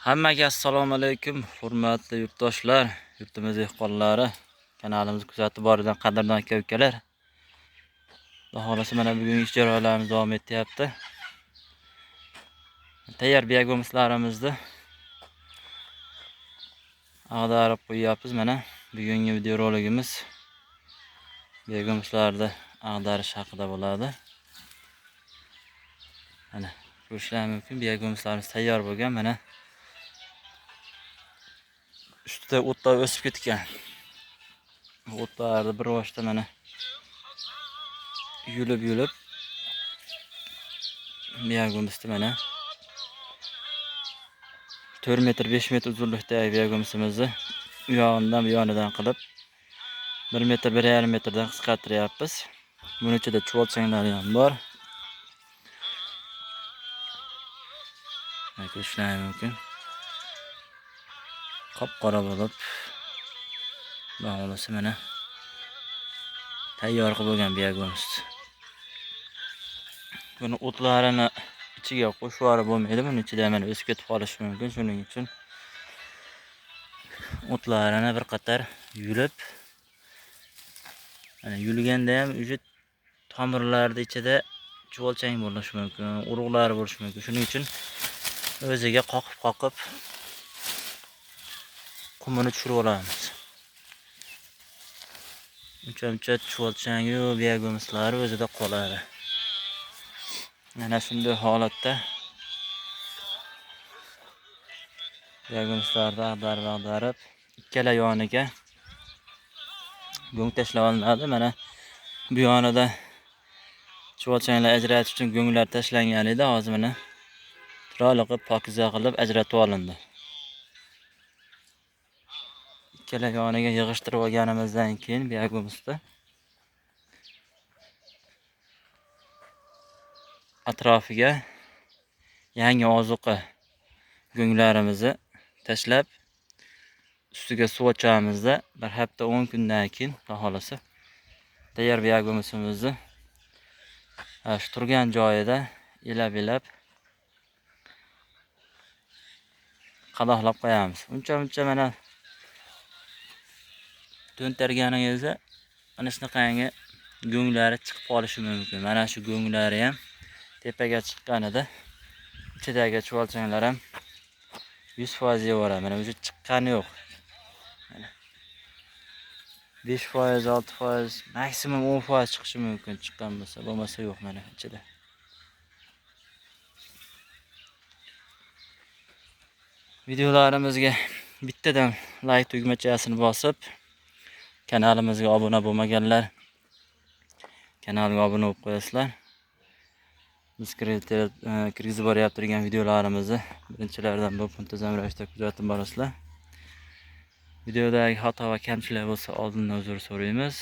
Hammaga assalomu alaykum, hurmatli yurtdoshlar, yurtimiz dehqonlari, kanalimizni kuzatib borgan qadrdon aka-ukalar. Xudo xolasa mana bugungi ish jarayonlarimiz davom etyapti. Tayyor biogumuslarimizni ag'darib qo'yyapmiz. Mana bugungi videorolikimiz biogumuslarni ag'darish haqida bo'ladi. Mana ko'rishlar mumkin, biogumuslarimiz tayyor bo'lgan. Mana ustida o'tlar o'sib ketgan. O'tlarni bir boshda mana yulib-yulib biogumusni mana 4 metr 5 metr uzunlikdagi biogumusimizni u yonidan bu yonidan qilib 1 metr 1,5 metrdan qisqartiryapmiz. Buning ichida chuvalchanglari ham bor. Mana ko'rishlar mumkin. Qop-qora bo'lib, xudo xolasa mana tayyor qilib bo'lgan biogumus. Buni o'tlarini ichiga qo'shib yuborib bo'lmaydi. Buni ichida mana o'sib ketib qolishi mumkin. Shuning uchun o'tlarini bir qator yulib, mana yulganda ham o'sha tomirlarning ichida chuvalchang bo'lishi mumkin, urug'lari bo'lishi mumkin. Shuning uchun o'ziga qoqib-qoqib qumini tushirib olamiz. Uncha-muncha chuvalchangu biogumuslar o'zida qoladi. Mana shunday holatda biogumuslarni ag'darib ikkala yoniga go'ng tashlab olinadi. Mana bu yonida chuvalchanglar ajratish uchun go'nglar tashlangan edi. Hozir mana chiroyli qilib pokiza qilib ajratib olindi. Ikkala yoniga yig'ishtirib olganimizdan keyin biogumusni atrofiga yangi ozuqa go'nglarimizni tashlab ustiga suv ochamizda bir hafta 10 kundan keyin xudo xolasa tayyor biogumusimizni shu turgan joyida elab-elab qadoqlab qo'yamiz. Uncha-muncha mana to'ntarganingizda mana shunaqangi go'nglari chiqib qolishi mumkin. Mana shu go'nglari ham tepaga chiqqanida ichidagi chuvalchanglar ham 100% yevoradi. Mana o'zi chiqqani yo'q. Mana 5%, 6%, maksimum 10% chiqishi mumkin chiqqan bo'lsa, bo'lmasa yo'q mana ichida. Videolarimizga bittadan like tugmachasini bosib, kanalimizga obuna bo'lmaganlar kanalga obuna bo'lib qo'yasizlar. Biz kirgizib boryapti videolarimizni birinchilardan bo'lib muntazam ravishda kuzatib borasizlar. Videodagi xato va kamchiliklar bo'lsa oldindan uzr so'raymiz.